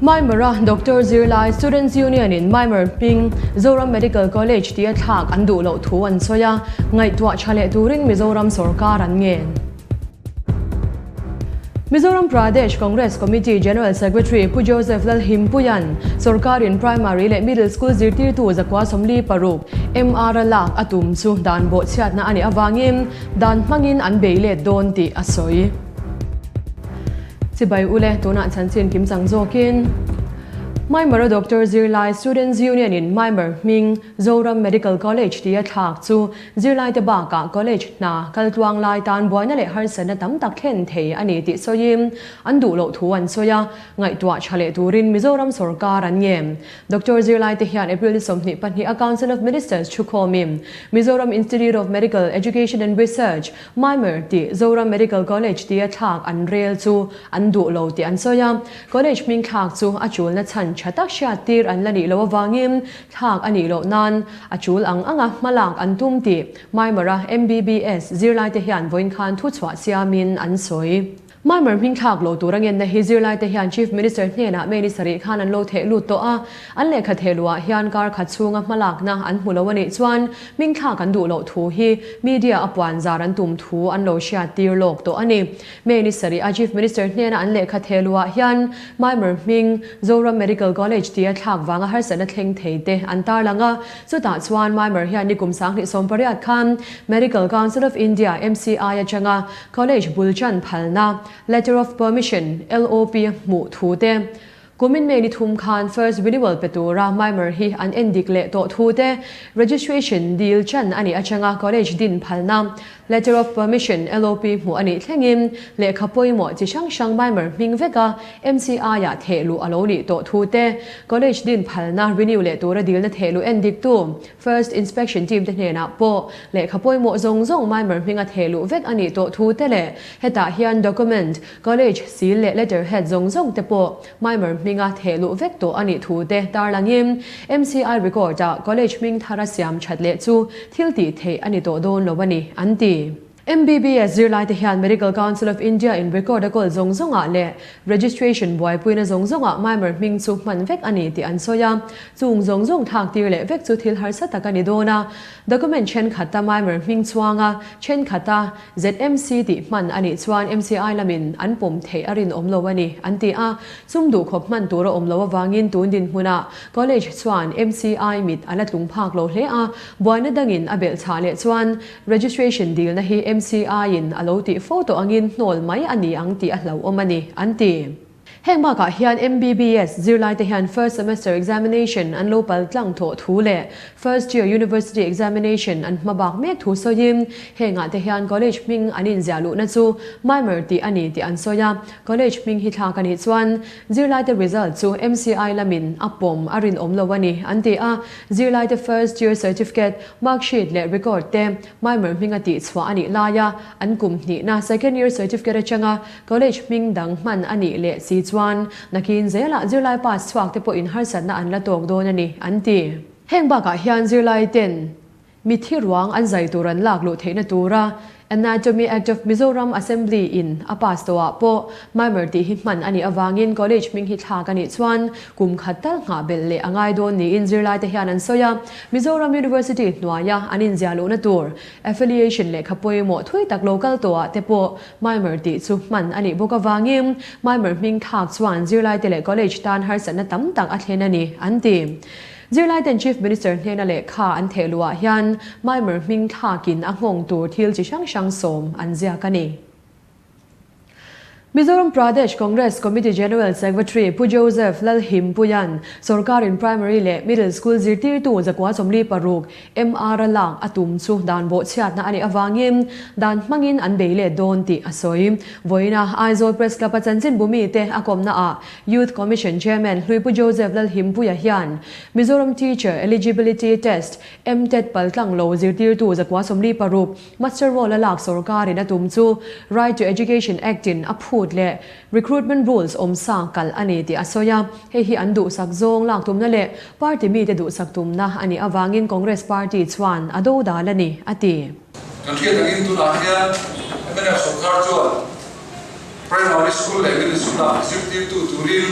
Myanmar-a Doctor zirlai Students Union-in Myanmar hming Zoram Medical College tia thlak an duh loh thu an sawi a, ngaihtuah tha leh turin Mizoram sorkar an ngen. Mizoram Pradesh Congress Committee General Secretary Pu Joseph Lalhimpuia'n sorkarin Primary leh Middle School zirtirtu 146 MR-a lak a tum chu dan bawhchhiatna a nih avangin dan hmangin an bei let dawn tih a sawi. Chibai ule, tunah chanchin kimchang zawkin Myanmar-a Doctor zirlai Students Union-in Myanmar hming Zoram Medical College tia thlak chu Zirlaite bakah college hna kal tluang lai tan buaina leh harsatna tam tak thlen thei a ni tih sawiin an duh loh thu an sawi a, ngaihtuah tha leh turin Mizoram sorkar an ngen. Doctor zirlaite hian April ni 22 a Council of Ministers thukhawmin Mizoram Institute of Medical Education and Research, MIMER, tih Zoram Medical College tia thlak an rel chu an duh lo tih an sawi a, college hming thlak chu a chulna chhan tha tak hriattir an la nih loh avangin Thlak a nih loh nan a chul ang anga hmalak an tum tih Myanmar-a MBBS zirlaite hian vawiin khan thuchhuah siamin an sawi. Myanmar hming thlak lo tur a ngenna hi zirlaite hian Chief Minister hnenah May ni sarih khan an lo theh lut tawh a, an lehkha theh luhah hian kar khat chhunga hmalakna an hmu lo a nih chuan hming thlak an duh loh thu hi media a puan zar an tum thu an lo hriat tir lawk tawh a ni. May ni sarih a Chief Minister hnena an lehkha theh luhah hian Myanmar hming Zoram Medical College tia thlak vanga harsatna thleng thei te an tarlang a, chutah chuan Myanmar hian nikum 2018 khan Medical Council of India, MCI, atanga College bul chan phalna, Letter of Permission, LOP, hmuh thu te, Kumin May ni thum khan First Renewal pe tura Myanmar hi an en dik leh tawh thu te, Registration dil chan a nih atanga College din phalna, Letter of Permission, LOP, hmuh a nih thlengin lehkha pawimawh chi hrang hrang Myanmar hming veka MCI-ah theh luh a lo nih tawh thu te, College din phalna renew leh tura dilna theh luh en diktu First Inspection Team te hnenah pawh lehkha pawimawh zawng zawng Myanmar hminga theh luh vek a nih tawh thu te leh hetah hian document College seal leh letter head zawng zawng te pawh Myanmar hminga theh luh vek tawh a nih thu te tarlangin MCI record ah College hming thara siam that leh chu thil tih theih a ni tawh dawn lo a ni, an ti. MBBS zirlaite hian Medical Council of India in record a kawl zawng zawngah leh registration buaipuina zawng zawngah Myanmar hming chu hman vek a ni tih an sawi a, chung zawng zawng thlak tir leh vek chu thil harsa tak a ni dawn a, document thenkhat a Myanmar hming chuanga thenkhat a ZMC tih hman a nih chuan MCI lamin an pawm theih a rinawm lo a ni, an ti a. Sum duhkhawp hman tur a awm loh avangin tun dinhmunah College chuan MCI mit a la tlung phak lo hle a, buaina dangin a belh chhah leh chuan registration dilna hi MCI-in a lo tih fo tawh angin hnawl mai a ni ang tih a hlauhawm a ni, an ti. Heng bakah hian MBBS zirlaite hian first semester examination an lo pal tlang thawh thu leh first year university examination an hma bak mek thu sawiin hengah te hian college hming an inziah luhna chu Myanmar tih a ni tih an sawi a. College hming hi thlak a nih chuan zirlaite result chu MCI lamin a pawm a rinawm lo a ni an ti a. Zirlaite first year certificate, mark sheet leh record te Myanmar hminga tihchhuah a nih laia an kum hnihna second year certificate atanga College hming dang hman a nih leh si chuan nakin zelah zirlai pass chhuak te pawhin harsatna an la tawk dawn a ni, an ti. Heng bakah hian zirlai ten mithi ruang an zai tur an lak luh theihna tura Anatomy Act of Mizoram Assembly in a pass tawhah pawh Myanmar tih hi hman a nih avangin college hming hi thlak a nih chuan kum khat tal nghah belh leh a ngai dawn niin zirlaite hian an sawi a, Mizoram University hnuaia an inziah luhna tur affiliation lehkha pawimawh thui tak lo kal tawhah te pawh Myanmar tih chu hman a nih bawk avangin Myanmar hming thlak chuan zirlaite leh college tan harsatna tam tak a thlen a ni, an ti. Zirlaiten Chief Minister hnena lehkha an theh luhah hian Myanmar hming thlakin a nghawng tur thil chi hrang hrang sawm an ziak a ni. Mizoram Pradesh Congress Committee General Secretary Pu Joseph Lalhimpuia'n sorkarin Primary leh Middle School zirtirtu 46 MR a lak a tum chu dan bawhchhiatna a nih avangin dan hmangin an bei let dawn tih a sawi. Vawiina Aizawl Press Club a chanchinbu mite a kawmnaah Youth Commission Chairman Hluipu Joseph Lalhimpuia hian Mizoram Teacher Eligibility Test, MTET, paltlang lo zirtirtu 146 Muster Roll a lak sorkarin a tum chu Right to Education Act in a phut leh Recruitment Rules awmsa kalh a ni tih a sawi a. Hei hi an duhsak zawng lak tumna leh party mite duhsak tumna a nih avangin Congress party chuan a dodal a ni, a ti. Kan hriat angin tunah hian mnf sorkar chuan Primary School leh Middle School-ah zirtirtu turin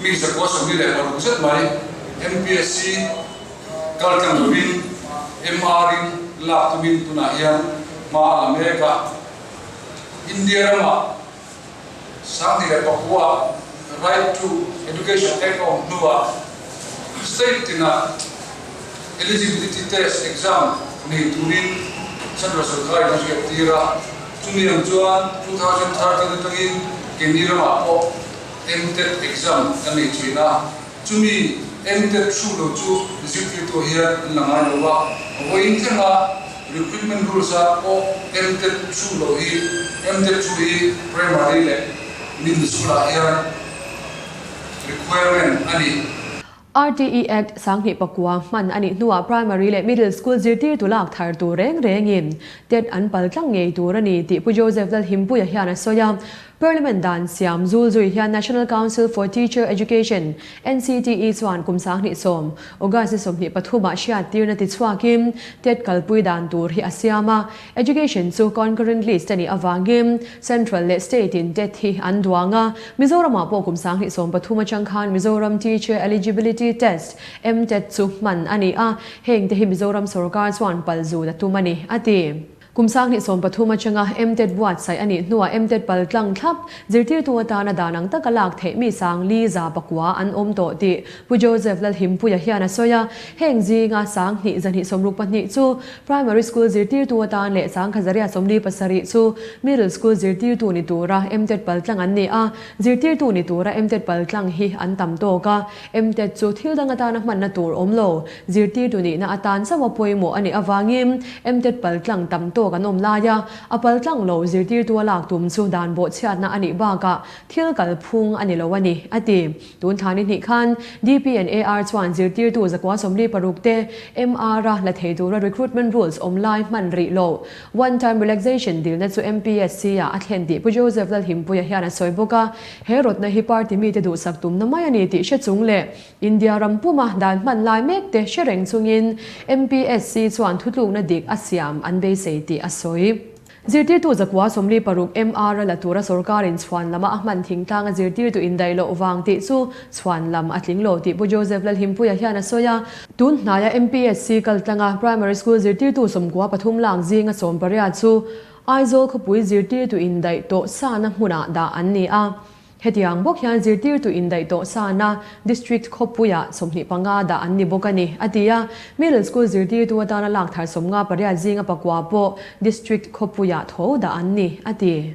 Mi 146 zet mai MPSC kaltlang lovin MR in lak tumin tunah hian hma a la mek a. India ramah 2009 Right to Education Act a awm hnuah state tinah eligibility test exam nei turin central sorkarin a hriat tir a. Chumi ang chuan 2013 atangin keini ramah pawh MTET exam kan nei thin a. Chumi MTET thu lo chu zirtirtu hian an la ngai lo va, vawiin thlenga recruitment rules ah pawh MTET thu lo hi MTET thu hi primary leh middle school ah hian requirement a ni. RTE Act 2009 hman a nih hnuah primary leh middle school zirtirtu lak thar tur reng rengin TET an pal tlang ngei tur a ni tih Pu Joseph Lalhimpuia hian a sawi a. Parliament dan siam zul zui hian National Council for Teacher Education, NCTE, chuan kum 2010, August ni 23 ah hriattirna ti chhuakin TET kalpui dan tur hi a siam a. Education chu concurrent list a nih avangin Central leh State in TET hi an duang a. Mizoramah pawh kum 2013 atang khan Mizoram Teacher Eligibility Test, MTET, chu hman a ni a, heng te hi Mizoram sorkar chuan pal zut a tum a ni, a ti. Kum 2013 atanga MTET buatsaih a nih hnuah MTET pal tlang thlap zirtirtu atana dan ang taka lak theih mi 5,100 an awm tawh tih Pu Joseph Lalhimpuia hian a sawi a. Heng zinga 2,262 chu Primary School zirtirtu atan leh 1,147 chu Middle School zirtirtu ni tura MTET pal tlang an ni a. Zirtirtu ni tura MTET pal tlang hi an tam tawk a. MTET chu thil dang atana hmanna tur awm lo, zirtirtu nihna atan chauha pawimawh a nih avangin MTET pal tlang tam tawk an awm lai a, a pal tlang lo zirtirtu a lak tum chu dan bawhchhiatna a nih bakah thil kalphung a ni lo a ni, a ti. Tun thla ni hnih khan DPNAR chuan zirtirtu 146 te MR a la thei tura recruitment rules awm lai hman rih lo. One time relaxation dilna chu MPSC ah a thlen tih Pu Joseph Lalhimpuia hian a sawi bawk a. He rawtna hi party mite duhsak tumna mai a ni tih hre chung leh India ram puma dan hman lai mek te hre reng chungin MPSC chuan thutlukna dik a siam an beisei tih a sawi. Zirtirtu 146 MR a la tura sorkarin chhuan lama a hman thingtlang a zirtirtu indaih loh vang tih chu chhuan lam a tling lo tih Pu Joseph Lalhimpuia hian a sawi a. Tun hnaia MPSC kaltlanga Primary School zirtirtu 13 lak zinga 18 chu Aizawl khawpui zirtirtu indaih tawh sana hmunah dah an ni a. Hetiang bawk hian zirtirtu indaih tawh sana District khawpuiah 25 dah an ni bawk a ni, a ti a. Middle School zirtirtu atana lak thar 58 zinga pakua pawh District khawpuiah tho dah an ni, a ti.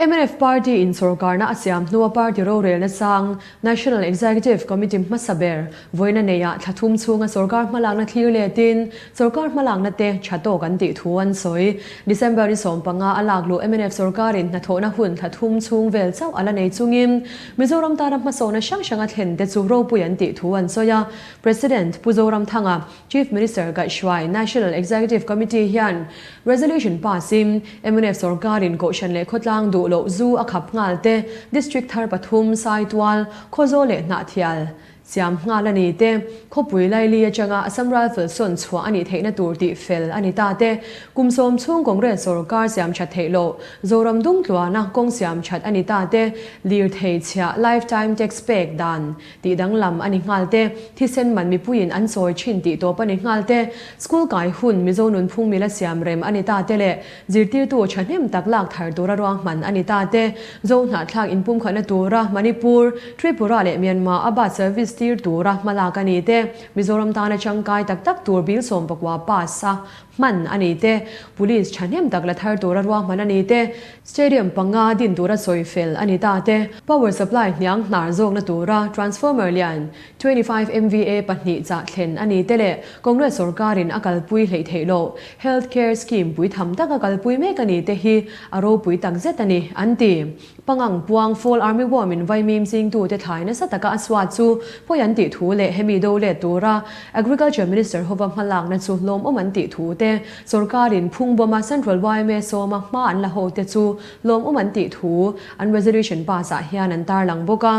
MNF Party in sorkarna a siam hnua party rorelna sang National Executive Committee hmasa ber vawiina neiah thla thum chhunga sorkar hmalakna thlir letin sorkar hmalakna te tha tawk an tih thu an sawi. December ni 15 a lak luh MNF sorkarin hnathawhna hun thla thum chhung vel chauh a la nei chungin Mizoram tana hmasawhna hrang hranga thlen te chu ropui an tih thu an sawi a. President Pu Zoramthanga, Chief Minister kaihhruai National Executive Committee hian Resolution pass in MNF sorkarin Kohhran leh khawtlang duh loh zu a khap nghal te, District thar pathum, Saitual, Khawzawl leh Hnahthial siam nghal a ni te, khawpui laili atanga Assam Rifle sawn chhuah a nih theihna tur tih fel a ni ta te, kum 10 chhung Congress sorkar siam that theih loh Zoram dungtluana kawng siam that a ni ta te, lirthei chhiah lifetime tax pek dan tih danglam a ni nghal te, thisen man mipuiin an chawi thin tih tawp a ni nghal te, school kai hun Mizo nunphung mila siam rem a ni ta te leh zirtirtu thahnem tak lak thar tura ruahman a ni ta te, Zo hnahthlak inpumkhatna tura Manipur, Tripura leh Myanmar a bus service tir tura hmalak a ni te, Mizoram tana tangkai tak tak tur bill 19 pass a hman a ni te, police thahnem tak la thar tura ruahman a ni te, Stadium panga din tura sawi fel a ni ta te, power supply hniang hnar zawkna tura transformer lian 25 MVA pahnih chah thlen a ni te leh Congress sorkarin a kalpui hleih theih loh health care scheme pui tham taka kalpui mek a ni te hi a ropui tak zet a ni, an ti. Pangang puang Fall Army Worm in vaimim chingtute thlai nasa taka a suat chu pawi an tih thu leh hemi do let tura Agriculture Minister hova hmalakna chu lawmawm an tih thu te, sorkarin phungbawma Central YMA sawma hma an la ho te chu lawmawm an tih thu an resolution pass ah hian an tarlang bawk a.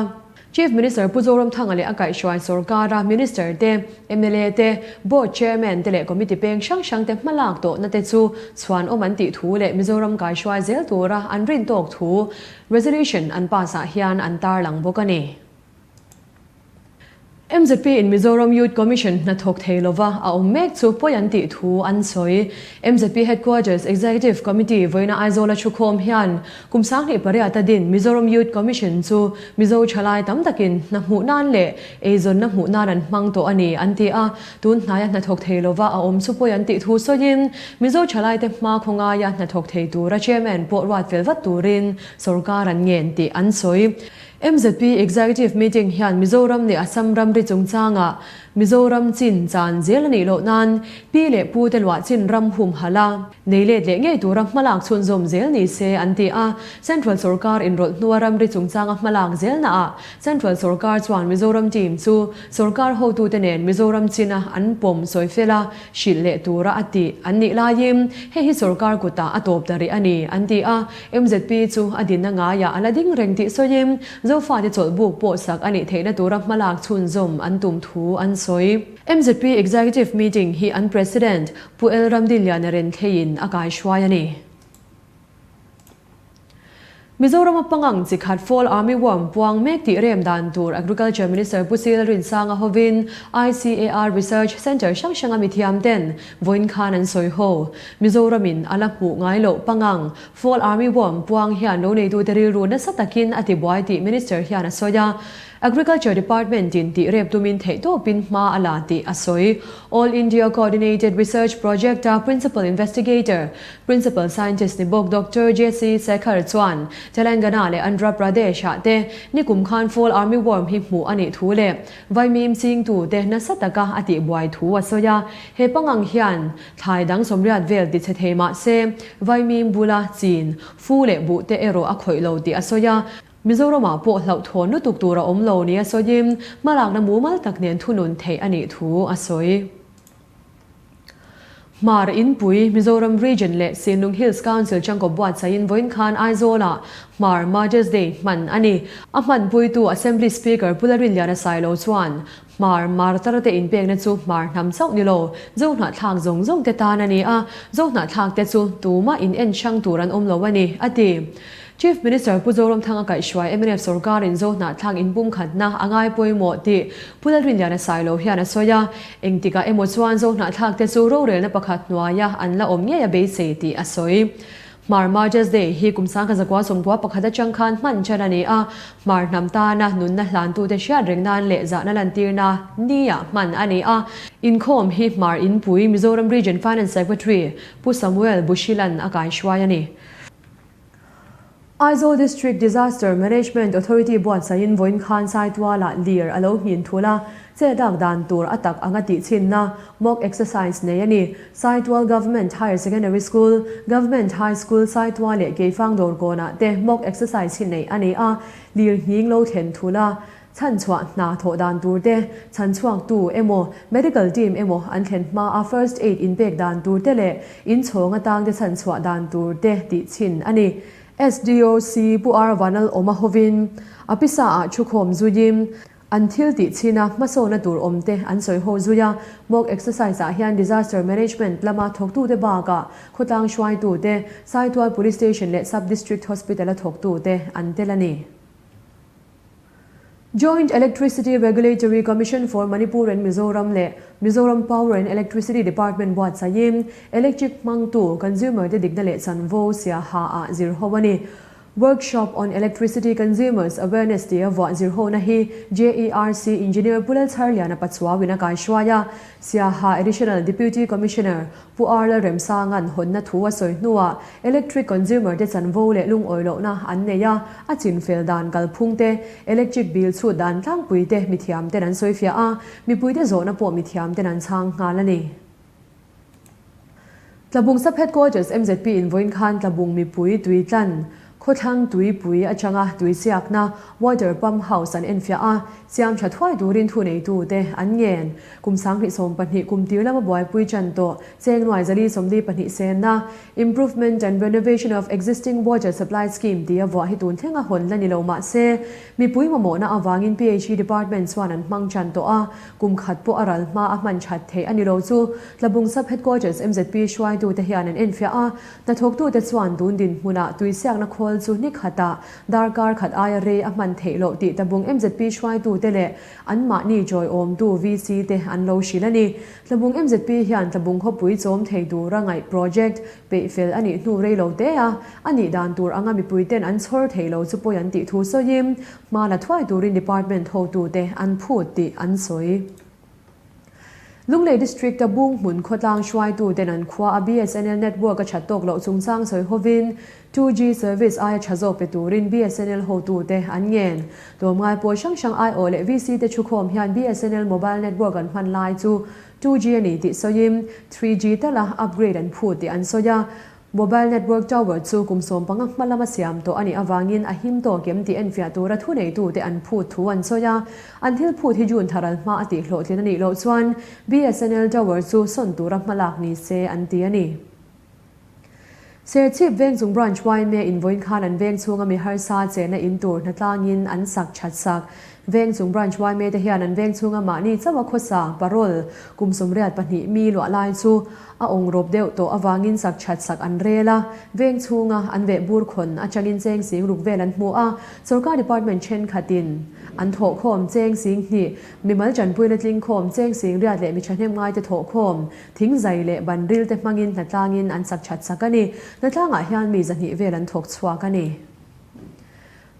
Chief Minister Pu Zoramthanga leh a kaihhruai sorkara Minister te, mla te, Board Chairman te leh Committee peng hrang hrang te hmalak tawhna te chu chhuanawm an tih thu leh Mizoram kaihhruai zel tura an rin tawk thu Resolution an pass ah hian an tarlang bawk a ni. Mzp in Mizoram Youth Commission hnathawk thei lova a awm mek chu pawi an tih thu an sawi. Mzp Headquarters Executive Committee vawiina Aizawl a thukhawm hian kum 28 a din Mizoram Youth Commission chu Mizo thalai tam takin hna hmuh nan leh eizawnna hmuh nan an hmang tawh a ni an ti a. Tun hnaia hnathawk thei lova a awm chu pawi an tih thu sawiin Mizo thalaite hma khawngaia hnathawk thei tura Chairman pawh ruat fel vat turin sorkar an ngen tih an sawi. MZP Executive Meeting hian Mizoram leh Assam ramri chungchangah Mizoram chin chan zel a nih loh nan pi leh pu te luah chin ram humhalh a nei let leh ngei tura hmalak chhunzawm zel ni se an ti a. Central sorkar inrawlh hnua ramri chungchanga hmalak zelnaah Central sorkar chuan Mizoram team chu sorkar hotute nen Mizoram china an pawm sawi fel a hrilh leh tura a tih an nih laiin hei hi sorkar kutah a tawp ta rih a ni an ti a. MZP chu a dinna ngaiah a la ding reng tih sawiin Zofate chawlhbuk pawh sak a nih theihna tura hmalak chhunzawm an tum thu an sawi. MZP Executive Meeting hi an President Pu L Ramdinliana Renthleiin a kaihruai a ni. Mizorama pangang chi khat Fall Army Worm puang mek tih rem dan tur Agriculture Minister Pu Sil Rinsanga hovin ICAR Research Centre hrang hranga mithiam ten vawiin khan an sawi ho. Mizoramin a la hmuh ngai loh pangang Fall Army Worm puang hian lo neitute rilru nasa takin a tibuai tih Minister hian a sawi a. Agriculture Department in tih rep tumin theihtawpin hma a la tih a sawi. All India Coordinated Research Project a Principal Investigator, Principal Scientist ni bawk Doctor JC Sekhar chuan Telangana leh Andhra Pradesh ah te nikum khan Fall Army Worm hi hmuh a nih thu leh vaimim chingtute nasa taka a tihbuai thu a sawi a. He pangang hian thlai dang sawmriat vel ti chhe thei mah se vaimim bula chin, fu leh buh te erawh a khawih lo tih a sawi a. Mizoramah pawh hlauhthawn lutuk tur a awm lo nia sawiin hmalakna mumal tak nen thunun theih a nih thu a sawi. Hmar Inpui, Mizoram Region leh Sinlung Hills Council changkawp buatsaihin vawiin khan Aizawlah Hmar Martyrs Day hman a ni. A hmanpuitu Assembly Speaker Pu Larinliana Sailo chuan Hmar Martar te inpekna chu Hmar hnam chauh ni lo, Zohnahthlak zawng zawng te tan a ni a, Zohnahthlak te chu tumah in en hrang tur an awm lo a ni, a ti. Chief Minister Pu Zoramthanga kaihhruai mnf sorkarin Zohnahthlak inpumkhatna a ngai pawimawh tih Pu Lalrinliana Sailo hian a sawi a, engtikah emaw chuan Zohnahthlak te chu rorelna pakhat hnuaia an la awm ngei a beisei tih a sawi. Hmar Martyrs Day hi kum 1991 atang khan hman chan a ni a, Hmar hnam tana nunna hlantute hriat reng nan leh zahna lantirna ni-ah hman a ni a. Inkhawm hi Hmar Inpui, Mizoram Region Finance Secretary Pu Samuel Bushilan a kaihruai a ni. Aizawl District Disaster Management Authority buatsaihin vawiin khan Saitualah lir a lo nghin thul a, che dak dan tur a tak anga tihchhinna mock exercise nei a ni. Saitual Government Higher Secondary School, Government High School Saitual leh Keifang Dawrkawnah te mock exercise hi neih a ni a, lir nghing lo thlen thul a, Chhanchhuah hna thawh dan tur te, chhanchhuaktu emaw, medical team emaw an thlen hma a first aid inpek dan tur te leh inchhawng atang te chhanchhuah dan tur te tih chhin a ni. SDOC Pu R Vanal awma hovin a pisa ah thukhawm zuiin an thil tih chhin a hmasawna tur awm te an sawi ho zui a. Mock exercise ah hian disaster management lama thawktute bakah khawtlang hruaitute, Saitual Police Station leh Sub District Hospital a thawktute an tel a ni. Joint Electricity Regulatory Commission for Manipur and Mizoram leh Mizoram Power and Electricity Department buatsaihin electric hmangtu consumer te dikna leh chanvo siaha ah zir ho a ni. Workshop on Electricity Consumers Awareness tia vuah zir hona hi JERC Engineer Pu Lalchharliana Pachuauin a kaihruai a, Siaha Additional Deputy Commissioner Pu Arla Remsanga'n hawnna thu a sawi hnuah electric consumer te chanvo leh lungawi lohna an nei a, a chinfel dan kalphung te, electric bill chhut dan tlangpui te mithiam ten an sawifiah a, mipuite zawhna pawh mithiam ten an chhang nghal a ni. Tlabung Sub Headquarters mzp in vawiin khan Tlabung mipui tui tlan. Khawthlang tuipui atanga tui siakna Water Pump House an enfiah a, siam tha thuai turin thuneitute an ngen. Kum 2012 kum tir lama buaipui chan tawh cheng nuai 442 senna Improvement and Renovation of Existing Water Supply Scheme tia vuah hi tun thlenga hawn la ni lo mah se, mipui mamawhna avangin PHE Department chuan an hmang chan tawh a, kum khat pawh a ral hma a hman that theih a ni lo chu Tlabung Sub Headquarters MZP hruaitute hian an enfiah a, Hnathawktute chuan tun dinhmunah tuisiakna khawl chu ni khatah darkar khat aia rei a hman theih loh tih Tlabung MZP hruaitute leh anmahni tawiawmtu VC te an lo hrilh a ni. Tlabung MZP hian Tlabung khawpui chawm thei tura ngaih project peih fel a nih hnu rei lo te a, a nih dan tur anga mipuiten an chhawr thei lo chu pawi an tih thu sawiin hma la thuai turin department hotute an phut tih an sawi. Lunglei District-a Bung hmun khawtlang hruaituten an khua a BSNL network a that tawk loh chungchang sawi hovin 2G service aia tha zawk pe turin BSNL hotute an ngen. Tlawmngai pawl hrang hrang aiawh leh VC te thukhawm hian BSNL mobile network an hman lai chu 2G a ni tih sawiin 3G tala upgrade an phut tih an sawi a. Mobile network tower chu kum 15 hma lama siam tawh a nih avangin a him tawk em tih enfiah tura thuneitute an phut thu an sawi a. An thil phut hi June tharal hma a tih hlawhtlin a nih loh chuan BSNL tower chu sawn tura hmalak ni se an ti a ni. Serchhip Vengchung Branch yma in vawiin khan an veng chhunga mi harsa chenna in tur hnatlangin an sak that sak. Vengchung Branch yma te hian an veng chhunga mahni chauha khawsa, parole, kum 82 mi luah lai chu a awng rawp deuh tawh avangin sak that sak an rel a, veng chhunga an veh bur khawn atangin cheng 6000 vel an hmu a, sorkar department thenkhatin an thawhkhawm cheng 2000, mimal tanpuina tlingkhawm cheng 8000 leh mi thahnem ngaite thawhkhawm thing zai leh ban ril te hmangin hnatlangin an sak that sak a ni. Hnatlangah hian mi 200 vel an thawk chhuak a ni.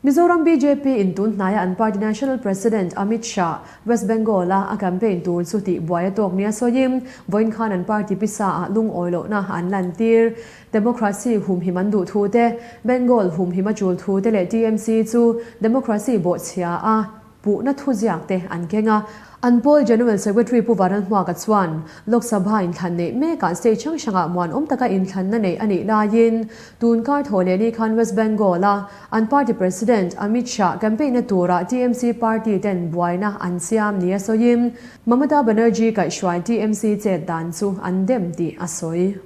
Mizoram BJP in tun hnaia an party National President Amit Shah, West Bengal a a campaign tur chu tih buai a tawk nia sawiin vawiin khan an party pisa ah lungawi lohna an lantir. Democracy humhim an duh thu te, Bengal humhim a tul thu te leh TMC chu democracy bawhchhia a puhna thuziak te an keng a. An pawl General Secretary Pu Vanlalhmuaka chuan Lok Sabha inthlan neih mekah state hrang hrangah muanawm taka inthlanna neih a nih laiin tun kar thaw leh ni khan West Bengal a an party President Amit Shah campaign na turah TMC party ten buaina an siam nia sawiin Mamata Banerjee kaihhruai TMC chet dan chu an dem tih a sawi.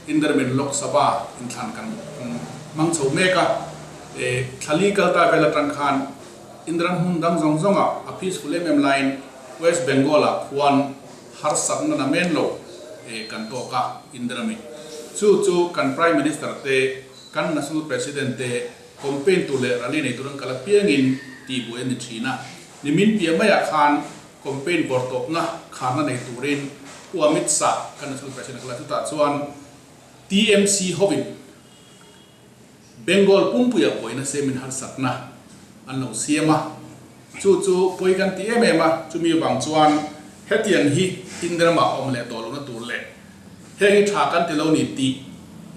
Indermin Lok Sabha inthlan kan hmang chho mek a, thlali kalta vel atang khan Indran hmun dang zawng zawngah a peaceful em em laiin West Bengal ah khuan harsatna na men lo kan tawk a Indrami. Chu chu kan Prime Minister te, kan National President te campaign tur leh rally nei tur an kal apiangin tihbuai an ni thin a. Nimin piah maiah khan Campaign vawrtawpna kharna nei turin Pu Amit Shah kan National President a kal a, chutah chuan TMC hovin Bengal pumpuia pawhin a siamin harsatna an lo siam a, chu chu pawi kan ti em em a, chumi avang chuan hetiang hi India-ramah awm leh tawh lohna tur leh heng hi tha kan ti lo ni tih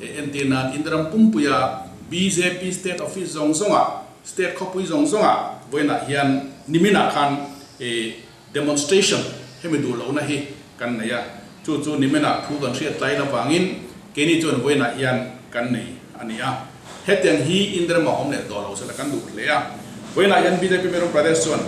entir nan India-ram pumpuia bjp state office zawng zawngah, state khawpui zawng zawngah vawiinah hian niminah khan Demonstration hemi duh lohna hi kan nei a, chu chu nimenah thu kan hriat tlai lovangin keini chuan vawiinah hian kan nei a ni a. Hetiang hi India-ramah awm leh tawh lo sela kan duh hle a. Vawiinah hian bjp Mizoram Pradesh chuan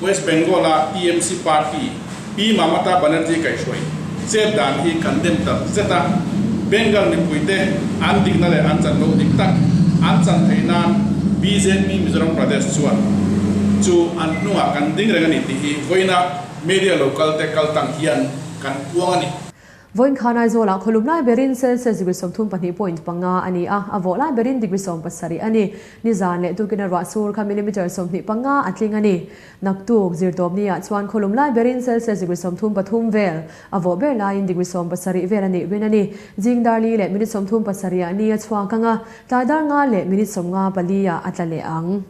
West Bengal-a TMC party Pi Mamata Banerjee kaihhruai chet dan hi kan dem tak zet a. Bengal mipuite an dikna leh an chanvo dik tak an chan theih nan bjp Mizoram Pradesh chuan chu an hnungah kan ding reng a ni tih hi vawiina media local te kal tang hian kan puang a ni. Vawiin khan Aizawlah khawlum lai berin Celsius degree 32.5 a ni a, a vawh lai berin degree 17 a ni. Nizan leh tukin a ruah sur kha millimeter 25 a tling a ni. Naktuk, zirtawpni-ah chuan khawlum lai berin Celsius degree 33 vel, a vawh ber laiin degree 17 vel a nih rin a ni. Zing dar li leh minute 37 ah ni a chhuak ang a, tlai dar nga leh minute 54 ah a tla leh ang.